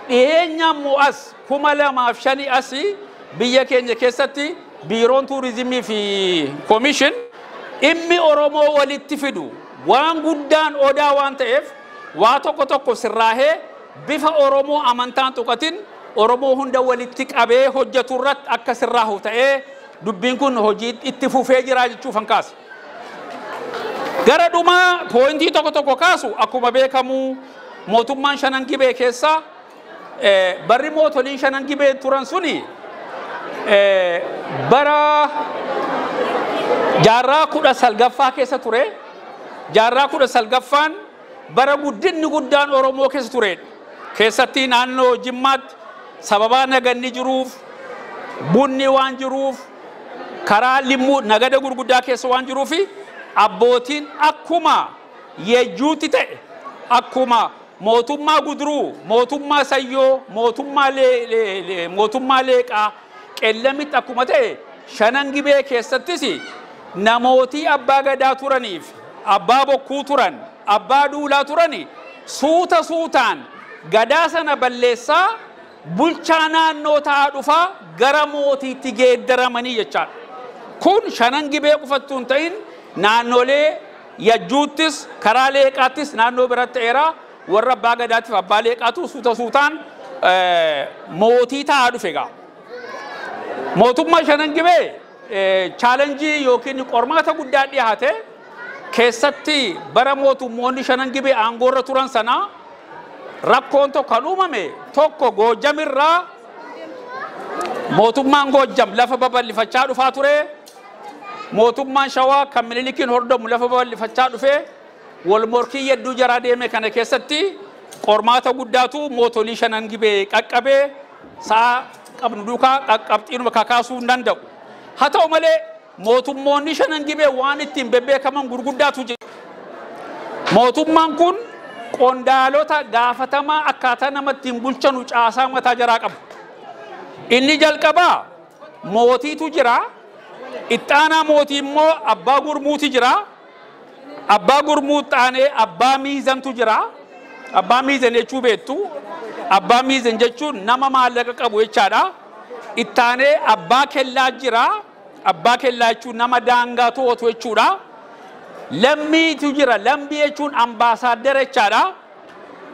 dhiyeenya immoo as 2005 asii biyya keenya keessatti biiroon tuurizimii fi koomishin dhimmi Oromoo walitti fidu waan guddaan odaa waan ta'eef waa tokko tokko sirraahee bifa Oromoo amantaan tuqatin Oromoo hunda walitti qabee hojjetu irratti akka sirraahu ta'ee dubbiin kun hojii itti fufee jira jechuufan kaase. Gara dhumaa poointii tokko tokko kaasu akkuma beekamu mootummaan shanan gibee keessa barri mootoliin shanan gibee turan suni bara jaarraa 19ffaa keessa ture. Jaarraa 19ffaan bara guddinni guddaan Oromoo keessa turedha. Keessatti naannoo Jimmaatti sababaa naganni jiruuf, bunni waan jiruuf, karaa limmuu nagada gurguddaa keessa waan jiruuf abbootiin akkuma Yejjuutti ta'e, akkuma mootummaa Guduruu, mootummaa Sayyoo, mootummaa Leeqaa, Qellamitti akkuma ta'e shanan gibee keessattis namootii abbaa gadaa turaniif, abbaa bokkuu turan, abbaa duulaa turani suuta suutaan gadaa sana balleessaa bulchaa naannoo ta'aa dhufaa gara mootiitti geeddaramanii jechaadha. Kun shanan gibee qofattuu hin ta'in naannolee Yajjuuttis karaa Leeqaattis naannoo biratti ta'eera warra abbaa gadaatiif abbaa Leeqaatu suuta suutaan mootii ta'aa dhufe egaa. Mootummaa shanan gibee chaalenjii yookiin qormaata guddaa dhiyaate keessatti bara mootummoonni shanan gibee aangoorra turan sana rakkoon tokko kan uumame tokko Goojjamirraa mootummaan Goojjam lafa babal'ifachaa dhufaa ture. Mootummaan Shawaa kan Minilikiin hordomu lafa babal'ifachaa dhufe wal morkii hedduu jaraa deeme kana keessatti qormaata guddaatu mootolii shanan gibee qaqqabee sa'a qabnu duukaa qaqqabxiinuma kakaasuu hin danda'u. Haa ta'u malee mootummoonni shanan gibee waan ittiin bebbeekaman gurguddaatu jira. Mootummaan kun qondaalota gaafatamaa akkaataa nama ittiin bulchanu caasaa mataa jaraa qabu. Inni jalqabaa mootiitu jira. Ittaanaa mootii immoo abbaa gurmuuti jira. Abbaa gurmuu taanee abbaa miizantu jira. Abbaa miizan jechuu beektu. Abbaa miizan jechuun nama maallaqa qabu jechaadha. Ittaanee abbaa kellaa jira. Abbaa kellaa jechuun nama daangaa to'atu jechuudha. Lammiitu jira. Lammii jechuun ambaasaaddara jechaadha.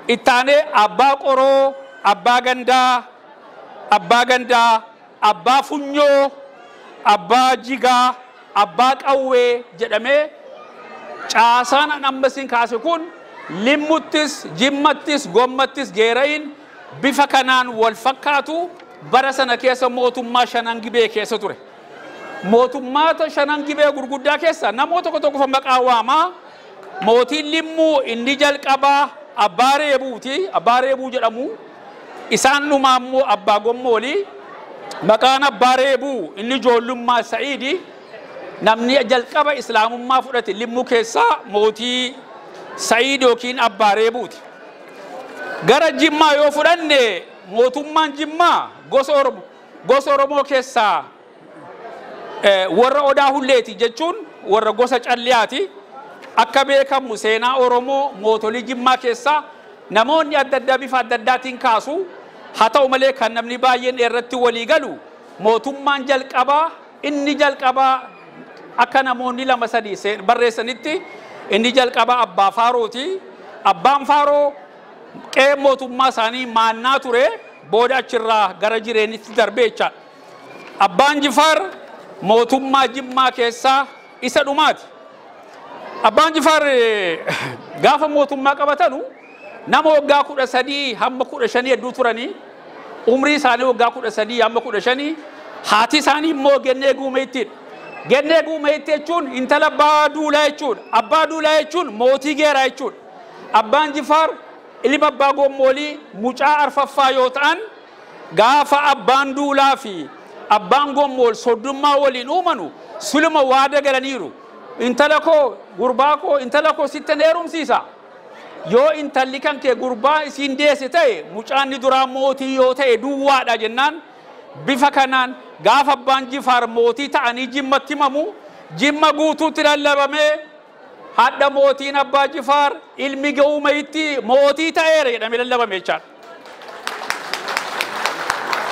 Ittaanee abbaa qoroo, abbaa gandaa, abbaa gandaa, abbaa funyoo, abbaa jigaa, abbaa qawwee jedhamee caasaan an amma isin kaase kun Limmuttis, Jimmattis, Gommattis, Geerayin bifa kanaan wal fakkaatu bara sana keessa mootummaa shanan gibee keessa ture. Mootummaata shanan gibee gurguddaa keessa namoota tokko tokko maqaa waamaa. Mootiin Limmuu inni jalqabaa abbaa reebuuti. Abbaa reebuu jedhamu. Isaan dhumaa immoo abbaa gommooli. Maqaan abbaa reebuu inni ijoollummaa Sa'iidi. Namni jalqaba islaamummaa fudhate Limmuu keessaa mootii Sa'iid yookiin abbaa reebuuti. Gara Jimmaa yoo fudhanne mootummaan Jimmaa gosa Oromoo keessaa warra Odaa Hulleeti jechuun warra gosa Calliyaati. Akka beekamu seenaa Oromoo mootolii Jimmaa keessaa namoonni adda addaa bifa adda addaatiin kaasu. Haa ta'u malee kan namni baay'een irratti walii galu mootummaan jalqabaa inni jalqabaa akka namoonni lama sadii barreessanitti inni jalqabaa abbaa Faarooti. Abbaan Faaroo qe'ee mootummaa isaanii maannaa ture booda achirraa gara jireenyitti darbee jechaadha. Abbaan Jifaar mootummaa Jimmaa keessaa isa dhumaati. Abbaan Jifaar gaafa mootummaa qabatanu nama waggaa 13 hamma 15 hedduu turanii umrii isaanii waggaa 13 hamma 15 haati isaanii immoo Gennee Guumeettiidha. Gennee Guumeetti jechuun intala abbaa duulaa jechuudha. Abbaa duulaa jechuun mootii geeraa jechuudha. Abbaan Jifaar ilma abbaa gommoolii mucaa arfaffaa yoo ta'an gaafa abbaan duulaa fi abbaan gommool soddummaa waliin uumanu suluma waada galaniiru. Intala koo gurbaa koo intala koo sittan heerumsiisa. Yoo intalli kan kee gurbaa isiin deesse ta'e mucaan ni duraa mootii yoo ta'e duwwaadha jennaan bifa kanaan gaafa abbaan Jifaar mootii ta'anii Jimmatti himamu Jimma guutuutti lallabamee hadha mootiin abbaa Jifaar ilmi ga'uumayitti mootii ta'eera jedhamee lallabame jechaadha.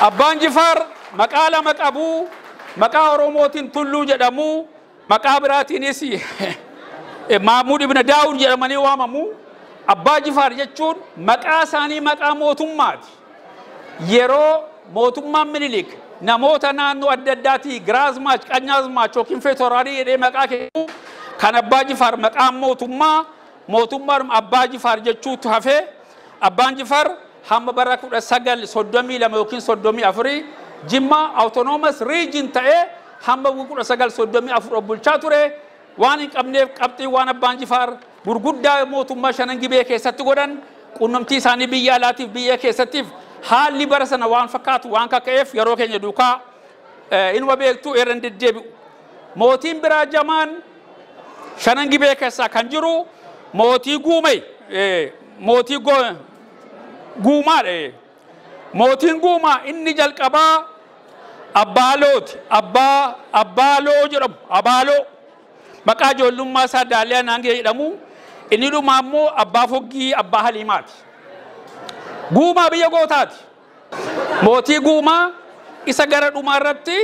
Abbaan Jifaar maqaa lama qabu, maqaa Oromootiin Tulluu jedhamu, maqaa biraatiinis Maamuud ibn Daawud jedhamanii waamamu. Abbaa Jifaar jechuun maqaa isaanii maqaa mootummaati. Yeroo mootummaan Minilik namoota naannoo adda addaatii Giraazmaach, Qanyaazmaach yookiin Feetoraarii jedhee maqaa kennu Kan Abbaa Jifaar maqaan mootummaa mootummaan Abbaa Jifaar jechuutu hafee Abbaan Jifaar hamma bara 1932 yookiin 34 Jimma Autonomous Region ta'ee hamma 1934 bulchaa ture. Waan hin qabneef qabxii waan Abbaan Jifaar gurguddaa mootummaa shanan Gibee keessatti godhan quunnamtii isaanii biyya alaatiif biyya keessattiif haalli bara sana waan fakkaatu waan kaka'eef yeroo keenya duukaa inuma beektuu irra hin deddeebi'u. Mootiin biraa jamaan shanan Gibee keessaa kan jiru mootii Guumee mootii Guumaadha. Mootiin Guumaa inni jalqabaa Abbaalooti. Abbaaloo jedhamu. Abaaloo. Maqaa ijoollummaa isaa Daaliyaa Naangee jedhamu. Inni dhumaa immoo Abbaa Foggii Abbaa Haliimaati. Guumaa biyya gootaati. Mootii Guumaa isa gara dhumaa irratti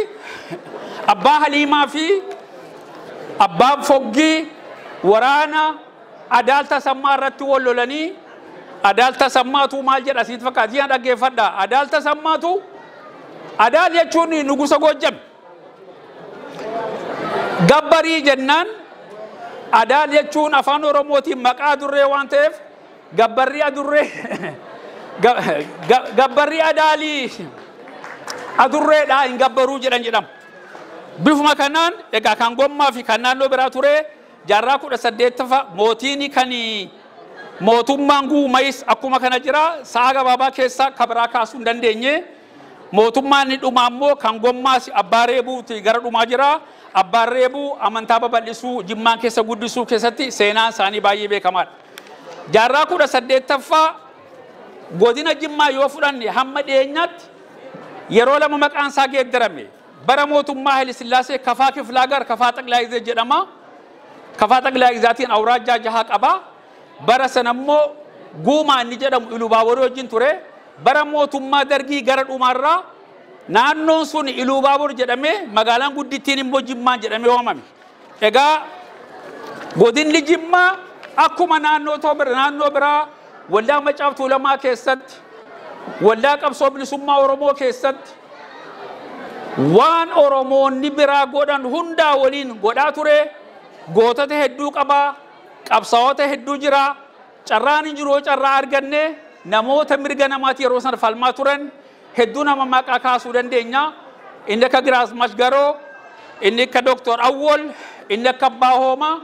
Abbaa Haliimaa fi Abbaan Foggii waraana Adaal Tasammaa irratti wal lolanii Adaal Tasammaatu maal jedha asitti fakkaata ji'a dhaggeeffadha. Adaal Tasammaatu Adaal jechuun nugusa Goojjam. Gabbarii jennaan Adaal jechuun afaan Oromootiin maqaa adurree waan ta'eef gabbarrii adurree gabbarrii adaalii adurreedhaa hin gabbaruu jedhan jedhama. Bifuma kanaan egaa kan gommaa fi kan naannoo biraa ture jaarraa 18ffaa mootiin kan mootummaan Guumayis akkuma kana jira sa'a gabaabaa keessa kabiraa kaasuu hin dandeenye. Mootummaan inni dhumaa immoo kan gommaas Abbaa Reebuuti gara dhumaa jira. Abbaan Reebuu amantaa babal'isuu Jimmaan keessa guddisuu keessatti seenaan isaanii baay'ee beekamaadha. Jaarraa 18ffaa godina Jimmaa yoo fudhanne hamma dhiyeenyaatti yeroo lama maqaan isaa geeddarame. Bara mootummaa Haile Sillaasee Kafaa Kiflaagar Kafaa Xaqilaa jedhama. Kafaa Xaqilaa Gizaatiin awraajjaa jaha qaba. Bara sana immoo Guumaa inni jedhamu Ilubaaborii wajjin ture. Bara mootummaa Dargii gara dhumaarraa naannoon sun Ilubaabor jedhamee magaalaan guddittiin immoo Jimmaan jedhamee waamame. Egaa godinni Jimmaa akkuma naannoo biraa waldaa Maccaaf Tuulamaa keessatti waldaa qabsoo bilisummaa Oromoo keessatti waan Oromoonni biraa godhan hundaa waliin godhaa ture. Gootota hedduu qabaa, qabsaa'ota hedduu jira. Carraan hin jiru carraa arganne namoota mirga namaati yeroo sana falmaa turan hedduu nama maqaa kaasuu dandeenya. Inni akka Giraazmaash Garoo, inni akka Dooktor Awwol, inni akka Abbaa Hoomaa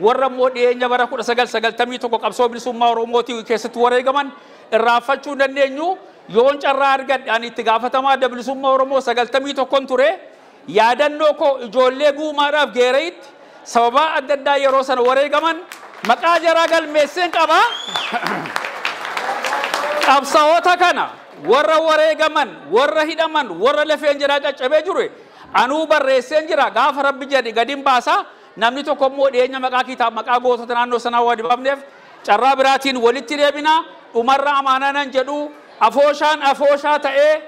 warra immoo dhiyeenya bara 1991 qabsoo bilisummaa Oromootii keessatti wareegaman irraanfachuu hin dandeenyu. Yoon carraa argadhe ani itti gaafatamaa adda bilisummaa Oromoo 91 ture. Yaadannoo koo ijoollee Guumaadhaaf Geereetti sababa adda addaa yeroo sana wareegaman maqaa jaraa galmeesseen qaba. Qabsaa'ota kana warra wareegaman, warra hidhaman, warra lafeen jiraa caccabee jiru anuu barreesseen jira. Gaafa Rabbi jedhe gadiin baasa. Namni tokko immoo dhiyeenya maqaa kitaaba maqaa gootota naannoo sanaa waan dibamneef carraa biraatiin walitti deebina. Dhumarra amaanaa nan jedhu afooshaan afooshaa ta'ee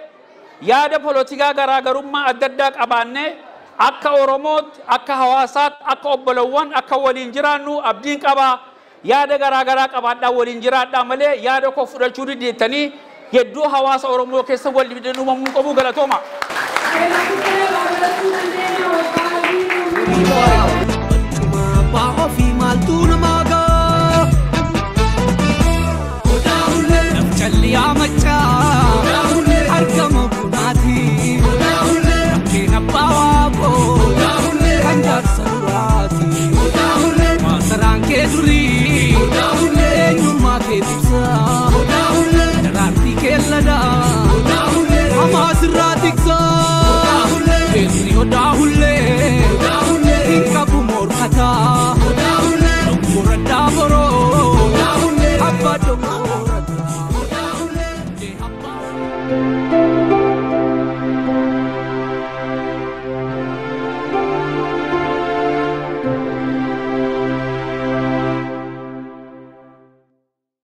yaada polotikaa garaagarummaa adda addaa qabaannee akka Oromootti, akka hawaasaatti, akka obbolowwan, akka waliin jiraannu abdiin qaba. Yaada garaagaraa qabaadhaa waliin jiraadhaa malee yaada koo fudhachuu dideettanii hedduu hawaasa Oromoo keessa wal dibdeen uumamuu qabu. Galatooma. Abbaa ofii maaltu namaa gaa? Calliyaa machaa argama bunaati. Bakkeen abbaa waaboo kan jaarsa duraati. Maasaraan kee durii eenyummaa kee ibsa. Daraartii kee ladaa hamaa sirraa tiksa. Keessi odaa hullee hin qabu morkataa. Doggoraddaa boroo abbaa doggoraddaa.